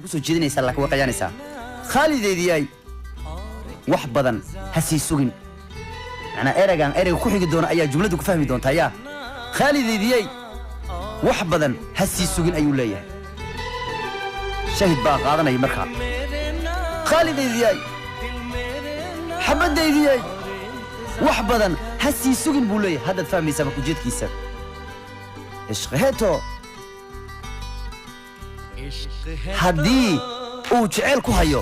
Ku soo jeedinaysaa, laakiin way qayaanaysaa. Khaalideediyay, wax badan ha sii sugin. Macnaa ereygan, ereyga ku xigi doona ayaa jumladdu ku fahmi doontaa. Yaa khaalideediyay, wax badan ha sii sugin ayuu leeyahay. Shahid baa qaadanaya markaa. Khaalideediyay, xabaddaydiyay, wax badan ha sii sugin buu leeyahay. Haddaad fahmaysaa marka ujeedkiisa. इश्क है तो, haddii uu jeceyl ku hayo,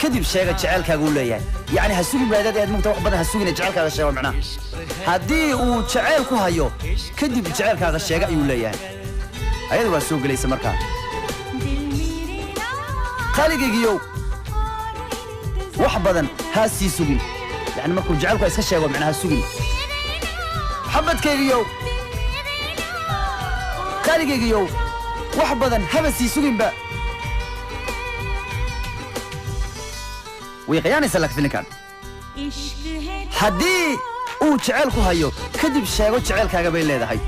kadib sheega jeceylkaaga uu leeyahay. Yacni ha sugin baadaad aad mugta, wax badan ha sugina, jecelkaaga sheego. Macnaha haddii uu jeceyl ku hayo, kadib jeceylkaaga sheega ayuu leeyahay. Ayada waa soo gelaysa markaa. Khaaligaygiyow, wax badan ha sii sugin. Yani markuu jecelku iska sheego, macnaha ha sugin. Xabadkaygiyow, khaaligaygiyow, wax badan haba sii suginba. Way khiyaanaysaa laakiin filinkan. Haddii uu jeceyl ku hayo, kadib sheego jeceylkaaga bay leedahay.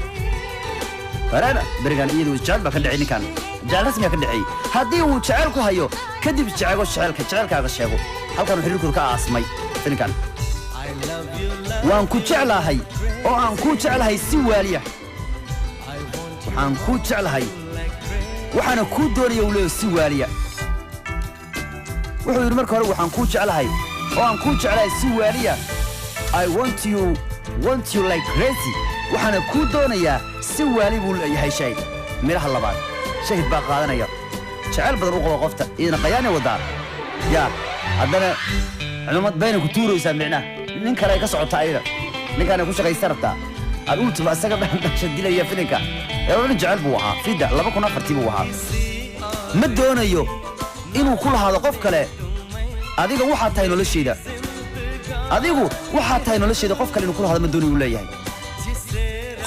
Waraana berigan iyadu jecel baa ka dhacay, ninkan jecel rasmiga ka dhacay. Haddii uu jeceyl ku hayo, kadib sheego jecelka, jecelkaaga sheego. Halkan xiriirkooda ka aasmay filinkan. Waan ku jeclahay oo aan ku jeclahay si waaliya. Waxaan ku jeclahay, waxaana kuu doonaya uu leeyahay si waaliya. Wuxuu yidhi marka hore, waxaan kuu jeclahay oo aan kuu jeclahay si waaliya. I want you, want you like crazy. Waxaana kuu doonayaa si waali buu leeyahay. Shahid midhaha labaad, shahid baa qaadanaya. Jecel badan u qabo qofta, iyadana qayaanay wadaa. Yaa haddana cumamad bayna ku tuuraysaa, micnaha nin kale ay ka socotaa ayada, ninkaanay ku shaqaysan rabtaa. Aad ultima isaga dhasha dilaya filinka. Ee nin jecel buu ahaa fida 2004-tii buu ahaa. Ma doonayo inuu ku lahaado qof kale. Adiga waxaad tahay noloshayda, adigu waxaad tahay noloshayda. Qof kale inuu ku lahaado ma doonayo uu leeyahay.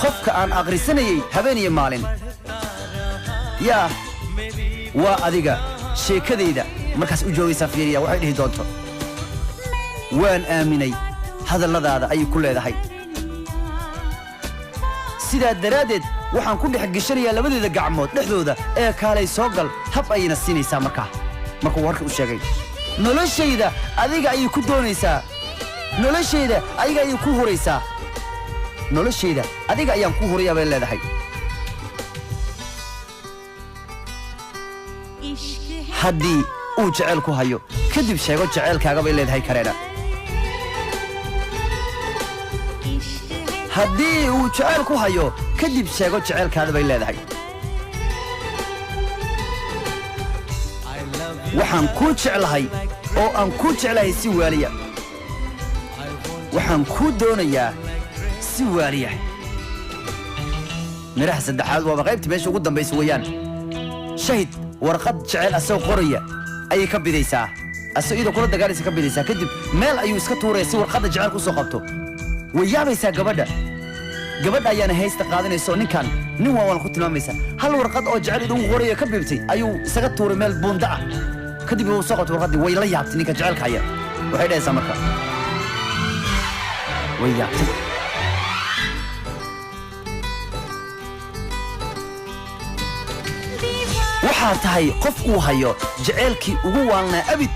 Qofka aan akhrisanayay habeen iyo maalin yaa waa adiga. Sheekadayda markaas u joogaysaa, fiiriya waxay dhihi doonto. Waan aaminay hadalladaada ayay ku leedahay. Sidaa daraaddeed waxaan ku dhex geshanayaa labadeeda gacmood dhexdooda ee kaalay soo gal. Hab ayayna siinaysaa markaa markuu warka u sheegay. Noloshayda adiga ayay ku doonaysaa, noloshayda adiga ayay ku huraysaa, noloshayda adiga ayaan ku hurayaa bay leedahay. Haddii uu jeceyl ku hayo, kadib sheego jeceylkaaga bay leedahay Kareena. Haddii uu jeceyl ku hayo, kadib sheego jeceylkaada bay leedahay. Waxaan kuu jeclahay oo aan kuu jeclahay si waaliya. Waxaan kuu doonayaa si waaliya. Midhaha saddexaad waaba qaybta meesha ugu dambaysa weeyaan. Shahid warqad jeceyl asagoo qoraya ayay ka bidaysaa, asagoo iyadoo kula dagaalaysa ka bidaysaa. Kadib meel ayuu iska tuuraya si warqadda jeceyl ku soo qabto. Way yaabaysaa gabadha. Gabadha ayaana haysta qaadanaysa oo ninkan nin waa ku tilmaamaysa. Hal warqad oo jecel idugu qoraya ka bibtay ayuu isaga tuuray meel buunda ah. Kadib wuu soo qabtay warqaddii. Way la yaabtay ninka jecelka haya. Waxay dhahaysaa marka, way yaabtay. Waxaa tahay qof uu hayo jeceylkii ugu waalnaa abid.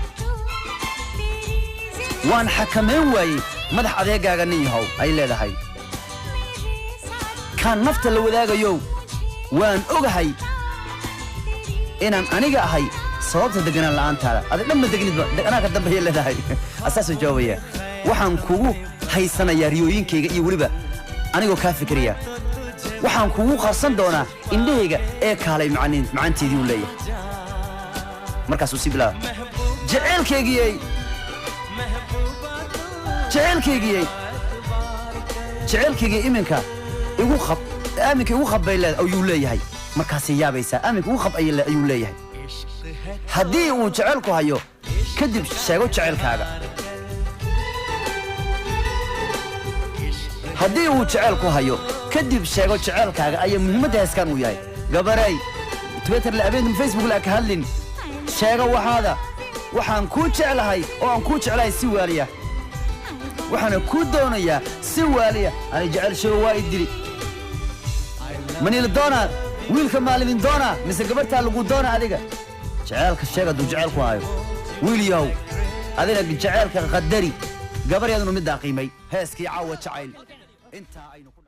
Waan xakamayn waayey madax adeegaaga nin yahow ay leedahay. Kaan nafta la wadaagayow, waan ogahay inaan aniga ahay sababta deganaan la'aantaada. Adig dhan ma degnidba, anaa ka dambeeya leedahay. Asaasuu jawaabaya. Waxaan kugu haysanayaa riyooyinkayga iyo weliba anigoo kaa fikiraya. Waxaan kugu qarsan doonaa indhahayga ee kaalay macaanteedii uu leeyahay. Markaasuu sii bilaaba. Jeceylkaygiyey, jeceylkaygiyey, jeceylkaygii iminka igu qab, aaminka igu qab bay leedahay ayuu leeyahay. Markaasay yaabaysaa. Aaminka igu qab ayuu leeyahay. Haddii uu jecelku hayo, kadib sheego jecelkaaga. Haddii uu jecelku hayo, kadib sheego jecelkaaga ayaa muhiimadda heeskan uu yahay. Gabarey Twitter la habeentum, Facebook la ka hadlin, sheego waxaada. Waxaan kuu jeclahay oo aan kuu jeclahay si waaliya. Waxaana kuu doonayaa si waaliya. Ani jecel sheego waa i dili. Manila doonaa wiilka, maalidin doonaa mise gabartaa lagu doonaa adiga? Jaceylka sheeg hadduu jaceylku hayo. Wiil yahow, adina jaceylka qadari, gabar yadunu middaa qiimay. Heeskii caawa jacayl intaa aynu ku